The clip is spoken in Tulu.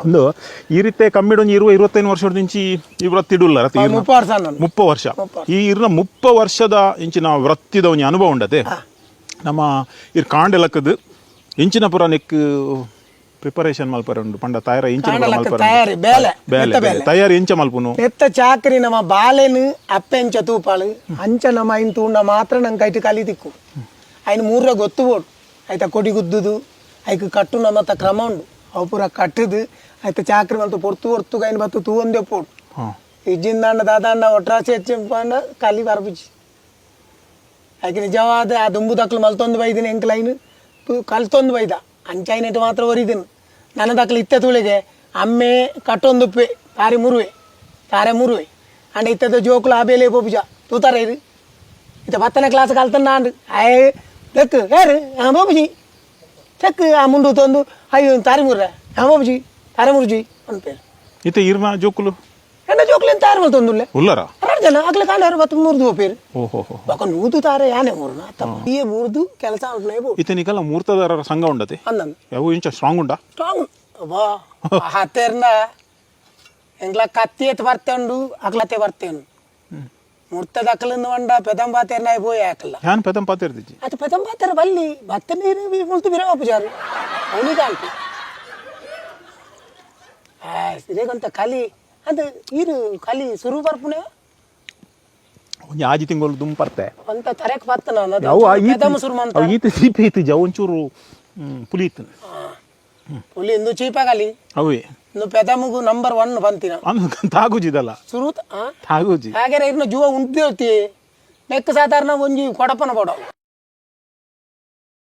ಒಂದು ಈ ರೀತಿ ಕಮ್ಮಿಡ್ ಒಂಜಿ 20 25 ವರ್ಷದ ಇಂಚಿ ಈ ವೃತ್ತಿಡುಲ್ಲ 30 ವರ್ಷ ನಾನು. 30 ವರ್ಷ. ಈ ಇರ್ನ 30 ವರ್ಷದ ಇಂಚಿನ ವೃತ್ತಿದ ಒಂಜಿ ಅನುಭವ ಉಂಡತೆ. ನಮ್ಮ ಇರ್ ಕಾಂಡೆಲಕ್ಕದು ಇಂಚಿನ ಪುರ ನೆಕ್ ಪ್ರಿಪರೇಷನ್ ಮಲ್ಪರೆ ಉಂಡು ಪಂಡ ತಯಾರ ಇಂಚಿನ ಪುರ ಕಾಂಡೆಲಕ್ಕ ಮಲ್ಪರೆ ತಯಾರಿ, ಬೇಲೆ, ಬೇಲೆ ನೆತ್ತ ಬೇಲೆ. ಬೇಲೆ. ತಯಾರಿ ಇಂಚ ಮಲ್ಪುನು ನೆತ್ತ ಚಾಕ್ರಿ ನಮ್ಮ ಬಾಲೆನು ಅಪ್ಪೆಂಚ ತೂಪಾಳು ಅಂಚ ನಮ್ಮ ಐನ್ ತೂಂಡ ಮಾತ್ರ ನಂಗೆ ಐಟ್ ಕಲಿ ತಿಕ್ಕು. ಐನ್ ಮೂರ ಗೊತ್ತು ಬೋಡು ಐತ ಕೊಡಿ ಗುದ್ದುದು ಐಕ್ ಕಟ್ಟು ನಮ್ಮತ್ತ ಕ್ರಮ ಉಂಡು. ಅವು ಪೂರ ಕಟ್ಟುದು ಐತ ಚಾಕ್ರಿ ಮಲ್ತು ಪೊರ್ತು ಪೊರ್ತು ಐನ್ ಬತ್ತು ತೂವೊಂದೇ ಪೋಡು. ಇಜ್ಜಿಂದಾಂಡ ದಾದಾಂಡ ಒಟ್ರಾಸಿ ಹೆಚ್ಚಿಂಪಾಂಡ ಕಲಿ ಬರ್ಪುಜಿ. ಐಕ್ ನಿಜವಾದ ಆ ದುಂಬು ದಕ್ಲು ಮಲ್ತೊಂದು ಬೈದಿನ ಎಂಕ್ ಲೈನ್ ಕಲ್ತೊಂದು ಬೈದ ಅಂಚ ಐನೆಟ್ ಮಾತ್ರ ಒರಿದಿನ. ನನ್ನ ದಕ್ಲು ಇತ್ತೆ ತುಳಿಗೆ ಅಮ್ಮೆ ಕಟ್ಟೊಂದುಪ್ಪೆ ತಾರೆ ಮುರುವೆ ತಾರೆ ಮುರುವೆ ಅಂಡ ಇತ್ತದ ಜೋಕುಲು ಆ ಬೇಲೆ ಪೋಪುಜ ತೂತಾರೆ ಇರು. ಇತ್ತ 10ನೇ ಕ್ಲಾಸ್ ಕಲ್ತಂಡ ಆಂಡ್ ಆಯ್ ದಕ್ಕು ಯಾರು ಆ ಪೋಪುಜಿ ಚೆಕ್ ಆ ಮುಂಡು ತೊಂದು ಅಯ್ಯೋ ತಾರೆ ಮುರ್ರೆ ಆ ಪೋಪುಜಿ ತಾರೆ ಮುರುಜಿ ಅನ್ಪೇರು. ಇತ್ತೆ ಇರ್ನ ಜೋಕುಲು? ಎನ್ನ ಜೋಕುಲು ತಾರೆ ಮಲ್ತೊಂದುಲ್ಲೆ. ಉಲ್ಲರ? 2 ಜನ ಅಕ್ಲೆ ಕಾಂಡಾರು ಬತ್ತು ಮುರಿದು ಪೋಪೇರು. ಓಹೋ ಹೋ. ಬೊಕ ನೂದು ತಾರೆ ಯಾನೆ ಮೂರ್ನ ಈ ಮುರಿದು ಕೆಲಸ ಮಲ್ಪುನ ಬೋಡು. ಇತ್ತೆ ನಿಕಲ್ಲ ಮೂರ್ತದಾರರ ಸಂಘ ಉಂಡತೆ? ಅಂದಂದು. ಯಾವ ಇಂಚ ಸ್ಟ್ರಾಂಗ್ ಉಂಡಾ? ಸ್ಟ್ರಾಂಗ್ ಅಬ್ಬಾ ಹತ್ತೆರ್ನ ಎಂಗ್ಲ ಕತ್ತಿ ಎತ್ತು ಬರ್ತೆ ಉಂಡು ಅಕ್ಲತ್ತೆ ಬರ್ತೆ ಉಂಡು ಮುರ್ತದ ಅಕ್ಲಿಂದ వంಡ ಪೆದಂಬಾತೇರ್ನ ಪೋಯಿ ಹಾಕಲ್ಲ. ಯಾನ್ ಪೆದಂ ಪಾತಿರ್ದಿಜ್ಜಿ. ಅದು ಪೆದಂಬಾತೇರ ಬಲ್ಲಿ ಬತ್ತ ನೀರು ಮುಲ್ತು ಬಿರ ಪೂಜಾರು ಅವನಿಗೆ ಆಲ್ಪು ಇದೇಗಂತ ಕಲಿ ಅದು ಈರು ಕಲಿ ಸುರು ಬರ್ಪುನೆ. ಒಂಜಿ ಆಜಿ ತಿಂಗಳು ದುಂಬು ಪರ್ತೆ. ಅಂತ ತರೆಕ್ ಬತ್ತ ನಾನು ಅವು ಆ ಈತ್ ಪೆದಮ ಸುರು ಮಂತ. ಅವು ಈತ್ ಸೀಪೆ ಇತ್ತು ಜ ಒಂಚೂರು ಪುಲಿ ಇತ್ತು. ಹುಲಿ ಇಂದು ಚೀಪಾಗಲಿ. ಅವೇ. ಇನ್ನು ಪೆದಮುಗು ನಂಬರ್ 1 ಬಂತಿನ. ಅನು ತಾಗುಜಿದಲ್ಲ? ಸುರು ತಾಗುಜಿ. ಹಾಗೆ ಇರ್ನ ಜೀವ ಉಂಟು ನೆಕ್ ಸಾಧಾರಣ ಒಂಜಿ ಕೊಡಪನ ಬೋಡ.